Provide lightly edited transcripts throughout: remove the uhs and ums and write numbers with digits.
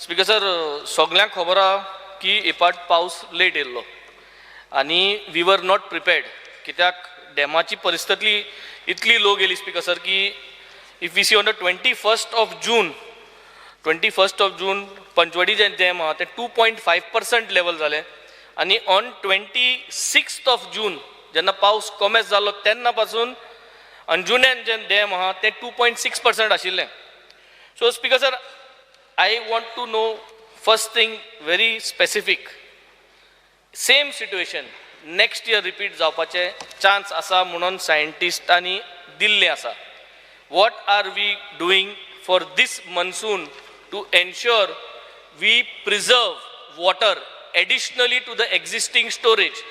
Speaker sir, सगल्यांक खबर आहा की हे पाट पावस लेट येयल्लो आनी we were not prepared, कित्याक डॅमाची परिस्थिती इतली लो गेली स्पीकर सर की if we see on the 21st of June, 21st of June Panchvati J dam आहा तें 2.5% level जालें आनी on 26th of June जेन्ना पावस कॉमेस जालो तेन्ना पासून अंजुण्यान जे डॅम आहा तें 2.6% आशिल्लें. So Speaker sir, I want to know first thing, very specific, same situation next year repeat जावपाचे चान्स आसा म्हणून सायंटिस्टांनी दिल्लें आसा. What are we doing for this monsoon to ensure we preserve water additionally to the existing storage?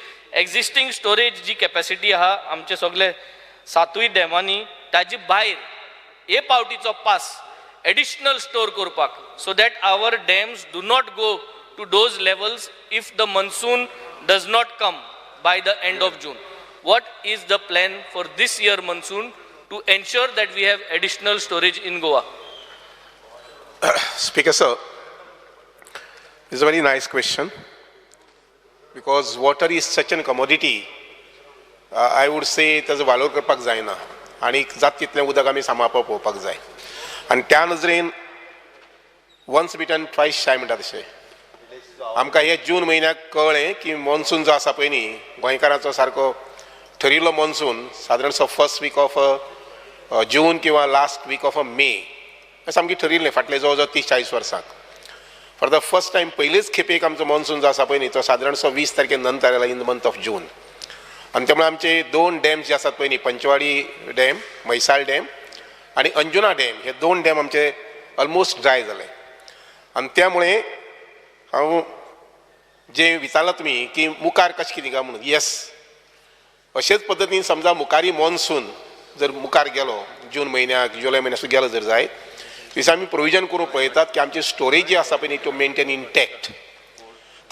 Existing storage ji capacity आहा आमचे सगळे सातूय डॅमांनी, ताजे भायर हे पावटीचो पास एडिशनल स्टोर करपाक, so that our dams do not go to those levels if the monsoon does not come by the end of June. What is the plan for this year monsoon to ensure that we have additional storage in Goa? Speaker sir, it's a very nice question because water is such an commodity. I would say ताजो वालोर करपाक जायना आनी जात तितलें उदक आमी सांबाळपाक पळोवपाक जाय आनी त्या नजरेन वन्स बिटन ट्वायस शाय म्हणटा तशें आमकां हे जून म्हयन्याक कळ्ळें की मॉन्सून जो आसा पळय न्ही, गोंयकारांचो सारको ठरिल्लो मॉन्सून सादारणसो फर्स्ट वीक ऑफ जून किंवा लास्ट वीक ऑफ मे हें सामकें ठरिल्लें फाटले जवळ जवळ 30-40 वर्सांक. फॉर the first time, पयलीच खेपेक आमचो मॉन्सून जो आसा पळय न्ही, तो सादारणसो 20 तारखे नंतर आयला in the month of June आनी त्यामुळे आमचे दोन डॅम्स जे आसात पळय न्ही, पंचवाडी डॅम, म्हैसाळ डॅम आनी अंजुना डॅम, हे दोन डॅम आमचे ऑलमोस्ट ड्राय जाले. आनी त्यामुळे हांव जे विचारलां तुमी की मुखार कशें कितें काय म्हणून, येस, अशेच पद्दतीन समजा मुखारी मॉन्सून जर मुखार गेलो, जून म्हयन्याक, जुलय म्हयन्याक सुद्दां गेलो जर जायत दिसा, आमी प्रोविजन करूंक पळयतात की आमची स्टोरेज जी आसा पळय न्ही, टू मेंटेन इंटॅक्ट.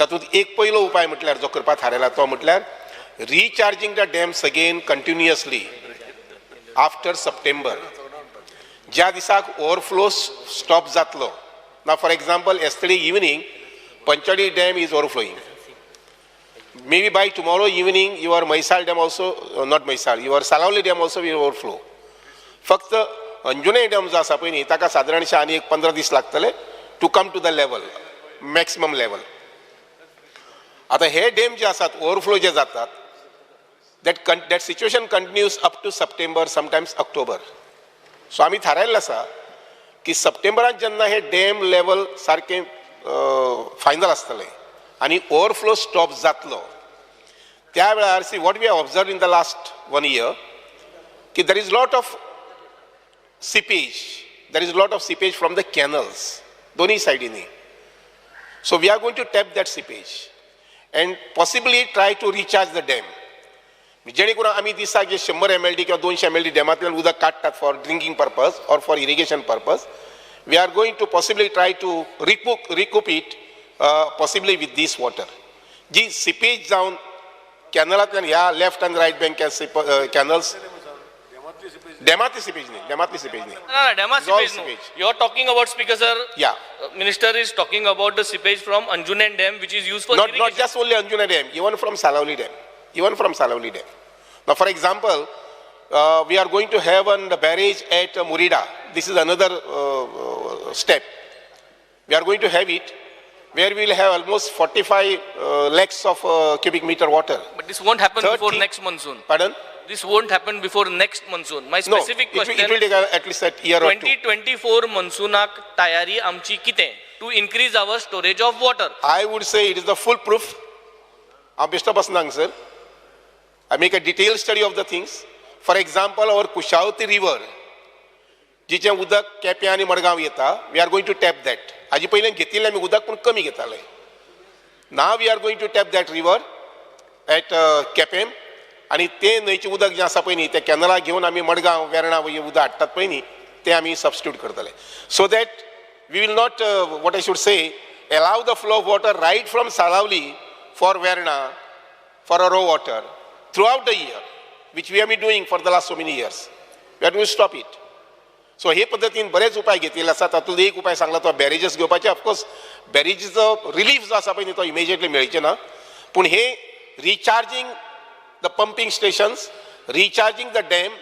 तातूंत एक पयलो उपाय म्हटल्यार जो करपाक थारायला तो म्हटल्यार recharging the dams again continuously after September, ज्या दिसाक ओवरफ्लो स्टॉप जातलो ना. For example, yesterday evening Panchvati Dam is overflowing. Maybe by tomorrow evening your Mhaisal Dam also, not Mhaisal, your Salaulim Dam also will overflow. फक्त Anjunem dam जो आसा पळय न्ही, ताका सादारणशे आनी एक 15 दीस लागतले to come to the level, maximum level. आतां हे डॅम जे आसात, ओवरफ्लो जे जातात, that situation continues up to September, sometimes October. So आमी थारायल्लें आसा की सप्टेंबरात जेन्ना हे डॅम लेवल सारकें फायनल आसतलें आनी ओवरफ्लो स्टॉप जातलो, त्या वेळार, see, what we have observe in the last one year की there is lot of seepage, there is lot of seepage from the canals दोन्ही सायडींनी. So we are going to tap that seepage and possibly try to recharge the dam, जेणे करून आमी दिसाक जे 100 MLD किंवा 200 MLD डॅमांतल्यान उदक काडटात for drinking purpose or for irrigation purpose, we are going to possibly try to recoup it possibly with this water ji seepage जावन कॅनलांतल्यान ह्या left आनी रायट बँक कॅनल्स. डॅमांतली सिपेज न्ही, डॅमांतली सिपेज न्ही. ना, डॅमा It's all seepage no. Seepage. You are talking about, Speaker sir, Yeah. Minister is talking about the seepage from Anjunem Dam, which is used for Not irrigation. Just only Anjuna Dam, even from Salaulim Dam. Even from Salaulim Dam. Now, for example, we are going to have an barrage at Murida. This is another step. We are going to have it where we will have almost 45 lakhs of cubic meter water. But this won't happen before 30 next monsoon. Pardon? This won't happen before next monsoon. My No, specific it question, will take at least a year or two. 2024 मॉन्सूनाक तयारी आमची कितें to increase our storage of water? I would say it is the full proof. हांव बेश्टो बसना हांगसर. I make a detailed study of the things. For example, our Kushavati River, जिचें उदक केप्यां आनी मडगांव येता, we are going to tap that. हाजे पयलीं घेतिल्लें आमी उदक, पूण कमी घेताले. Now we are going to tap that river at Quepem आनी तें न्हंयचें उदक जें आसा पळय न्ही, तें कॅनला घेवन आमी मडगांव, वेर्णा उदक हाडटात पळय न्ही, तें आमी सबस्टिट्यूट करतले, so that we will not, what I should say, allow the flow of water right from Salaulim for Verna, for raw water throughout the year, which we have been doing for the last so many years. We are going to stop it. So हे पद्दतीन बरेच उपाय घेतिल्ले आसा. तातूंत एक उपाय सांगला तो बॅरेजीस घेवपाचे. ऑफकोर्स बॅरेजीचो रिलीफ जो आसा पळय न्ही, तो इमिजिएटली मेळचे ना, पूण हे recharging the pumping stations, recharging the dam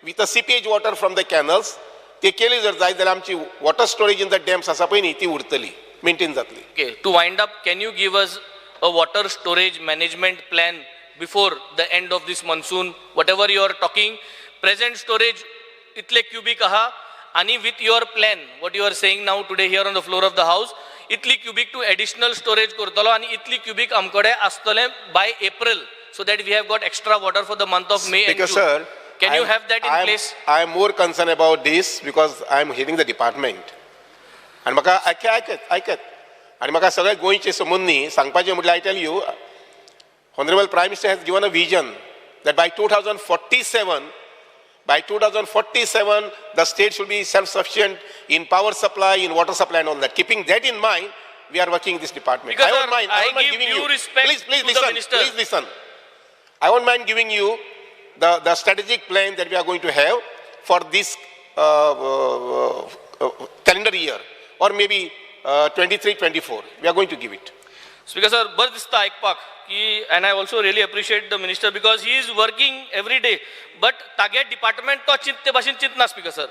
with a seepage water from the canals, ते केले जर जायत जाल्यार आमची water storage in the dams आसा पळय न्ही, ती उरतली, मेंटेन जातली. Okay, to wind up, can you give us a water storage management plan before the end of this monsoon? Whatever you are talking, present storage इतले cubic आहा आणि with your plan, what you are saying now today here on the floor of the house, इतली cubic two additional storage करतलो आणि इतली cubic आमकडे आसतले by April, so that we have got extra water for the month of May. Because sir, Can you have that in place? I am more concerned about this because I am heading the department. आनी म्हाका आयकत आयकत आयकत आनी म्हाका सगळ्या गोंयचे संबंदी सांगपाचें म्हटल्यार, I tell you, Honourable Prime Minister has given a vision that by 2047, by 2047, the state should be self-sufficient in power supply, in water supply and all that. Keeping that in mind, we are working in this department. Because, I won't sir, mind, I I won't mind give giving due you. Respect Please, please to the listen, minister. Please listen. I won't mind giving you the strategic plan that we are going to have for this calendar year or maybe 23, 24. We are going to give it. Speaker sir, बरें दिसता आयकपाक की, and I also really appreciate the minister because he is working every day, but Tage department तो चिंतते भाशेन चिंतना. Speaker sir,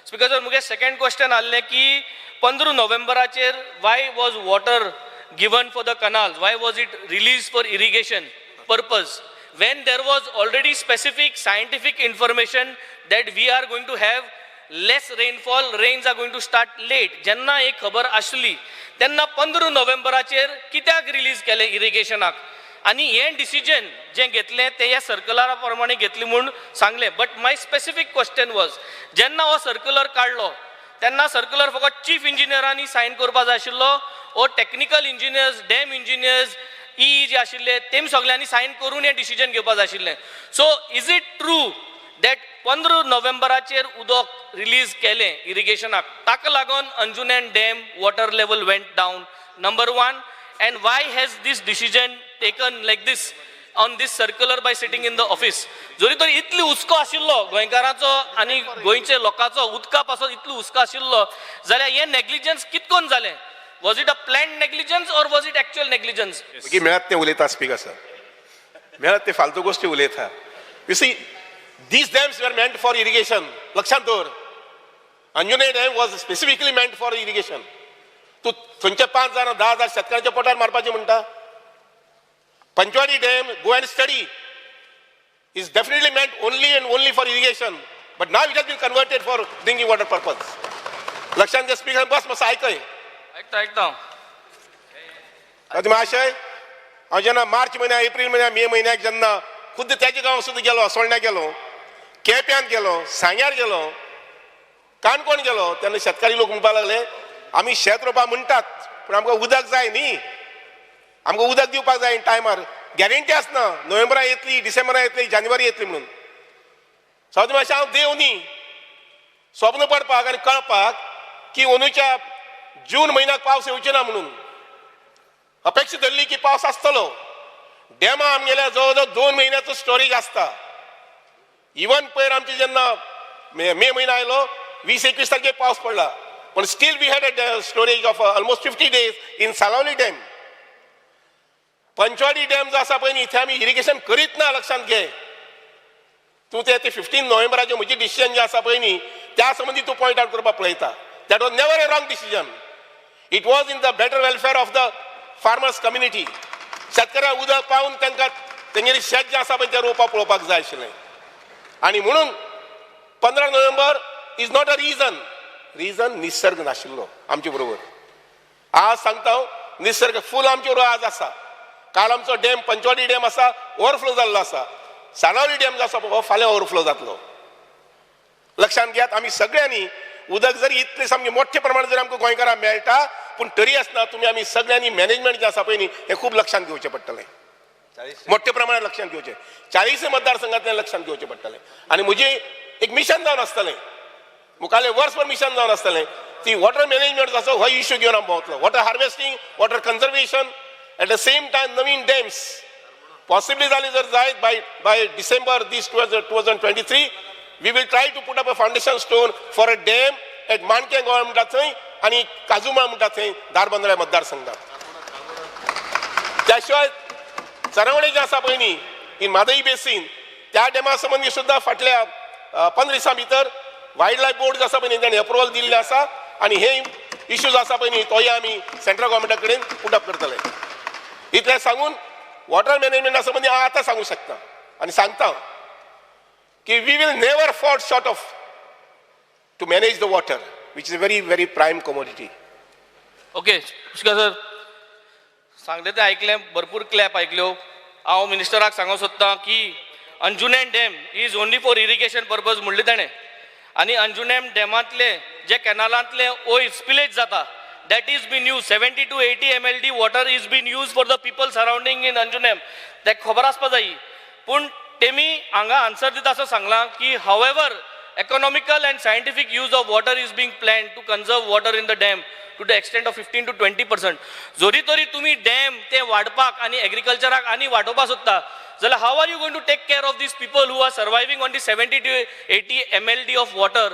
speaker sir, मुगे second question आहलें की पंदरा नोव्हेंबराचेर why was water given for the canals? Why was it release for irrigation purpose when there was already specific scientific information that we are going to have less rainfall, rains are going to start late? जेन्ना एक खबर आसली तेन्ना पंदरा नोव्हेंबराचेर कित्याक release केलें इरिगेशनाक? आनी हें डिसिजन जें घेतलें तें ह्या सर्कुलरा प्रमाणे घेतलें म्हूण सांगलें, but my specific question was, जेन्ना हो सर्कुलर काडलो तेन्ना सर्कुलर फकत चीफ इंजिनियरांनी सायन करपा जाय आशिल्लो ओ technical engineers, dam engineers, E जे आशिल्ले तेम सगल्यांनी सायन करून हें डिसिजन घेवपा जाय आशिल्लें? So is it true that पंदरा नोव्हेंबराचेर उदक रिलीज केलें इरिगेशनाक, ताका लागून Anjunem dam water level went down, number one? And why has this decision taken like this on this circular by sitting in the office? जरी तर इतली हुस्को आशिल्लो गोंयकारांचो आनी गोंयचे लोकांचो उदका पासत, इतलो हुस्को आशिल्लो जाल्यार हें नेग्लिजन्स कितकोन जालें? Was it a planned negligence or was it actual negligence? मागीर मेळत तें उलयता स्पीकर सर, मेळत ते फालतू गोष्टी उलयता. You see, these dams were meant for irrigation. लक्षात दवर, Anjunem dam was specifically meant for irrigation. तूं थंयचे पांच हजार, धा हजार शेतकारांच्या पोटार मारपाचें म्हणटा? Panchvati dam, go and study, is definitely meant only and only for irrigation, but now it has been converted for drinking water purpose. लक्षात घे स्पीकर, बस मातसो आयकय. आयकता, आयकता हांव. आतां महाशय, हांव जेन्ना मार्च म्हयन्याक, एप्रील म्हयन्याक, मे म्हयन्याक जेन्ना खुद्द तेज्या गांव सुद्दां गेलो, असोळण्या गेलो, केप्यांत गेलो, सांग्यार गेलो, काणकोण गेलो, तेन्ना शेतकारी लोक म्हणपाक लागले, आमी शेत रोवपा म्हणटात पूण आमकां उदक जाय न्ही, आमकां उदक दिवपाक जाय टायमार. गॅरंटी आसना नोव्हेंबरा येतली, डिसेंबरा येतली, जानेवारी येतली म्हणून. सावथ मातशें, हांव देव न्ही स्वप्न पडपाक आनी कळपाक की अंदूच्या जून म्हयन्याक पावस येवचे ना म्हणून. अपेक्षा धरली की पावस आसतलो. डॅमा आमगेल्या जवळ जवळ दोन म्हयन्याचो स्टोरेज आसता. इवन पयर आमचे जेन्ना मे म्हयनो आयलो, वीस एकवीस तारखेक पावस पडला, पण still we had a storage of almost 50 days in Salaulim dam. Panchvati dam जो आसा पळय न्ही, इथे आमी इरिगेशन करीत ना. लक्षांत घे तूं, ते फिफ्टीन नोव्हेंबराचे म्हजी डिसिजन जे आसा पळय न्ही, त्या संबंदी तूं पॉयंट आउट करपाक पळयता. That was never a wrong decision. It was in the better welfare of the farmers community. शेतकऱ्यांक उदक पावून तांकां तेंगेलें शेत जें आसा पळय तें रोवपाक पळोवपाक जाय आशिल्लें. आनी म्हणून पंदरा नोव्हेंबर is not a reason. Reason निसर्ग नाशिल्लो आमचे बरोबर. आज सांगता हांव, निसर्ग फूल आमचे बरोबर आज आसा. काल आमचो डॅम, पंचवाडी डॅम आसा, ओवरफ्लो जाल्लो आसा. सालावली डॅम जो आसा हो फाल्यां ओवरफ्लो जातलो. लक्षांत घेयात, आमी सगळ्यांनी उदक जरी इतलें सामकें मोठ्या प्रमाणात जरी आमकां गोंयकारांक मेळटा, पूण तरी आसतना तुमी आमी सगळ्यांनी मॅनेजमेंट जें आसा पळय न्ही, हें खूब लक्षांत घेवचें पडटलें. मोठ्या प्रमाणात लक्षांत घेवचें, चाळीस मतदारसंघांतल्यान लक्षांत घेवचें पडटलें. आनी म्हजें एक मिशन जावन आसतलें, मुखाल्लें वर्सभर मिशन जावन आसतलें ती वॉटर मॅनेजमेंट जो आसा हो इश्यू घेवन हांव भोंवतलो. Water harvesting, water conservation, at the same time Naveen dams possibly जाली जर जायत by December this 2023. We will try to put up a foundation stone for a dam at Manke Goa म्हणटा थंय आनी काजुमा म्हणटा थंय धारबांदोड्या मतदारसंघात. त्या शिवाय चरवणे जे आसा पळय न्ही इन म्हादई बेसीन, त्या डॅमा संबंदी सुद्दां फाटल्या 15 दिसां भितर वायल्ड लायफ बोर्ड जे आसा पळय न्ही ताणें अप्रुवल दिल्लें आसा आनी हे इश्यूज आसा पळय न्ही तोय आमी सेंट्रल गोवोरमेंटा कडेन पुट अप करतले. इतलें सांगून वॉटर मॅनेजमेंटा संबंदी हांव आतां सांगूंक शकता आनी सांगता की we will never fall short of to manage the water, which is a very very prime commodity. Okay Speaker sir, सांगले ते आयकलें, भरपूर क्लॅप आयकल्यो. हांव मिनिस्टराक सांगूंक सोदतां की Anjunem dam is only for irrigation purpose म्हणलें ताणें, आनी अंजुनेम डॅमांतले जे कॅनालांतले वयर स्पिलेज जाता, that is been use 70 to 80 MLD water is been use for the people surrounding in Anjunem. तेका खबर आसपा जायी. पूण तेमी हांगा आन्सर दिता असो सांगलां की however economical and scientific use of water is being planned to conserve water in the dam to the extent of 15 to 20%. जरी तरी तुम्ही डॅम ते वाडपाक आनी एग्रीकल्चराक आनी वाडोवपाक सोदता जाल्यार how are you going to take care of these people who are surviving on the 70 to 80 MLD of water?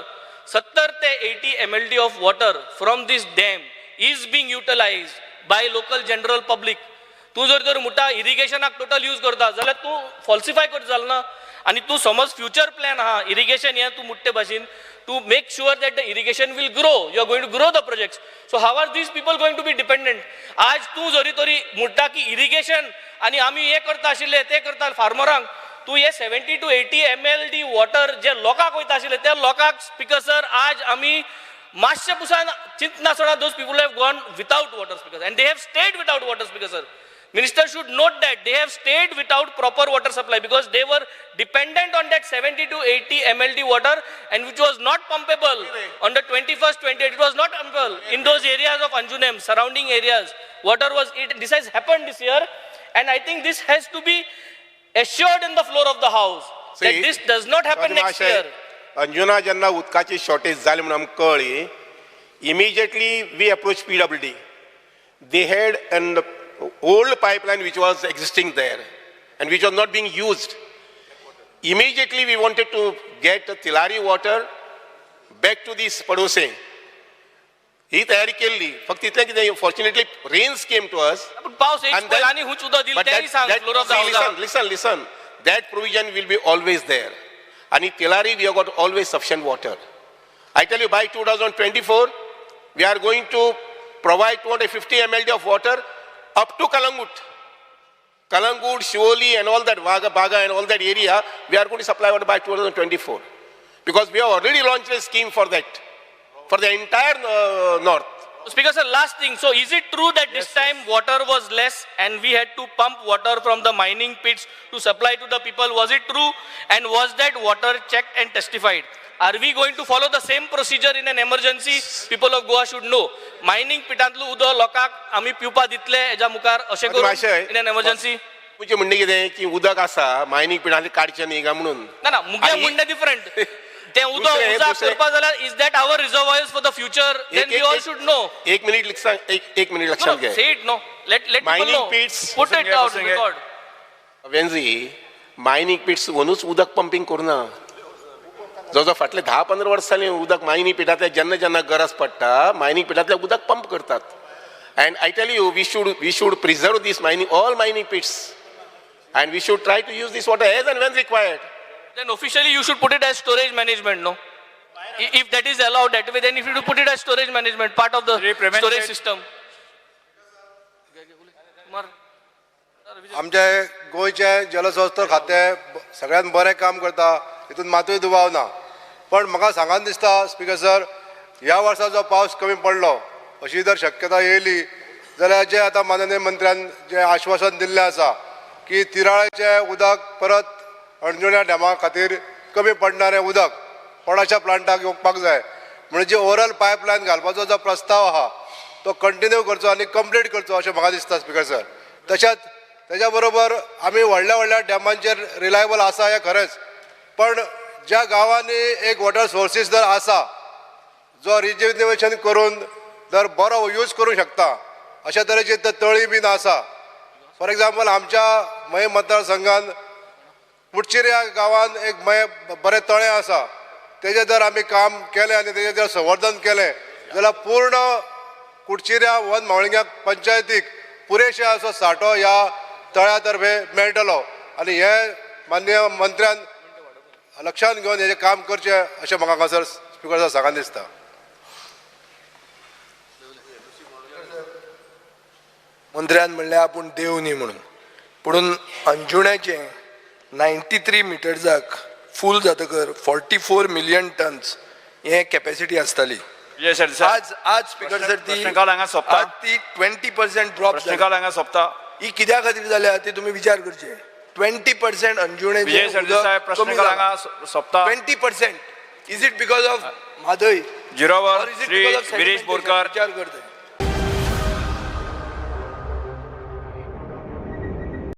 70 ते 80 MLD of water from this dam is being utilise by local general public. तूं जर तर म्हणटा इरिगेशनाक total use करता जाल्यार तूं फॉल्सिफाय करता जालें ना. आनी तूं समज फ्युचर प्लॅन आहा इरिगेशन हें तूं मुट्टे भाशेन to make sure that the irrigation will grow, you are going to grow the projects, so how are these people going to be dependent? आज तूं जरी तरी म्हणटा की इरिगेशन आनी आमी हें करता आशिल्ले ते करता फार्मरांक, तूं हे 70 to 80 MLD water जे लोकांक वयता आशिल्ले त्या लोकांक, स्पिकर सर, आज आमी मातशें Pusan चिंतनासतना those people have gone without water, Speaker, and they have stayed without water. Speaker sir, Minister should note that they have stayed without proper water supply because they were dependent on that 70 to 80 MLD water, and which was not pumpable on the 21st, 28th. It was not pumpable in those areas of Anjunem, surrounding areas. Water was, it, this has happened this year, and I think this has to be assured in the floor of the house that See, this does not happen next year. Anjuna जेन्ना उदकाची shortage जाली म्हणून आमकां कळ्ळी, immediately we approach PWD. They had an old pipeline which was existing there and which was not being used. Immediately we wanted to get Tillari water back to this Padose. ही तयारी केल्ली. फक्त इतलें कितें, fortunately rains came to us. पूण पावस And येयच then- आनी हुंच उदक दिलें But तेंय सांग floor of the see, house. listen, listen, listen. That provision will be always there. And Tillari, we have got always sufficient water. I tell you, by 2024, we are going to provide 250 MLD of water up to Kalangut. Kalangut, Shioli and all that, Vaga, Baga and all that area, we are going to supply water by 2024. Because we have already launched a scheme for that, for the entire north. Speaker sir, last thing. So is it true that this time water was less and we had to pump water from the mining pits to supply to the people? Was it true? And was that water checked and testified? Are we going to follow the same procedure in an emergency? People of Goa should know. Mining पिटांतलो उदक लोकांक आमी पिवपा दितले हेज्या मुखार अशें करून मातशें- in an emergency? तुमचें म्हणणें कितें की उदक आसा मायनींग पिटांतलें काडचें न्ही काय म्हणून. ना ना, मुगे आणि- म्हणणें डिफरंट. तें उदक उजाक करपा जाल्यार is that our reservoirs for the future? Then we all should know. एक मिनिट लक्षात, एक मिनिट लक्षात घे. Say it, no. Let people Mining know. pits- Put it out record. Venzy, mining pits वनूच उदक पंपींग करुना. जवळ जवळ फाटले 10-15 वर्सां जालीं उदक मायनींग पिटांतलें जेन्ना जेन्ना गरज पडटा मायनींग पिटांतलें उदक पंप करतात. And I tell you, we should preserve this mining, all mining pits, and we should try to use this water as and when required. Then officially you should put it as storage management, no? If that is allowed that way, then if you do put it as storage management, part of the Shri Premen storage Seth. system. Kumar. आमचे गोंयचे जलसंस्था खातें सगळ्यात बरें काम करता, हितून मातूय दुबाव ना. पण म्हाका सांगान दिसता स्पिकर सर, ह्या वर्सा जो पावस कमी पडलो अशी जर शक्यता येयली जाल्यार जे आतां माननीय मंत्र्यान जें आश्वासन दिल्लें आसा की तिराळेचें उदक परत अंजुण्या डॅमा खातीर कमी पडणारें उदक कोणाच्या प्लांटाक येवपाक जाय, म्हणजे ओवरऑल पायपलायन घालपाचो जो प्रस्ताव आहा तो कंटिन्यू करचो आनी कंप्लीट करचो अशें म्हाका दिसता स्पिकर सर. तशेंच तेज्या बरोबर आमी व्हडल्या व्हडल्या डॅमांचेर रिलायबल आसा हें खरेंच, पण ज्या गांवांनी एक वॉटर सोर्सीस जर आसा जो रिजिनेशन करून जर बरो यूज करूंक शकता अशा तरेची तळी बीन आसा. फॉर एग्जाम्पल, आमच्या मये मतदारसंघान कुडचिऱ्या गांवांत एक बरें तळें आसा, तेजें जर आमी काम केलें आनी तेजें जर संवर्धन केलें जाल्यार पूर्ण कुडचिऱ्या वन म्हावळिंग्या पंचायतीक पुरेशे असो साठो ह्या तळ्या तर्फे मेळटलो आनी हे माननीय मंत्र्यान लक्षांत घेवन हेजें काम करचें अशें म्हाका हांगासर स्पिकर सर सांगन दिसता. मंत्र्यान म्हणलें आपूण देव न्ही म्हणून, पुणून अंजुण्याचें 93 मिटर्साक फूल जातकर 44 मिलियन टन्स हें कॅपॅसिटी आसताली. विजय सरदेसाय, आज आज स्पिकर सर ती प्रश्नकाल हांगा सोंपता. आज ती 20% ड्रॉप प्रश्नकाल हांगा सोंपता. ही कित्या खातीर जाल्या ती तुमी विचार करचे. 20% अंजुण्याचें विजय सरदेसाय, उदक कमी प्रश्नकाल हांगा जालां. सोंपता. 20% is it because of Mhadei zero or is it Shri because of Viresh Borkar. विचार करते.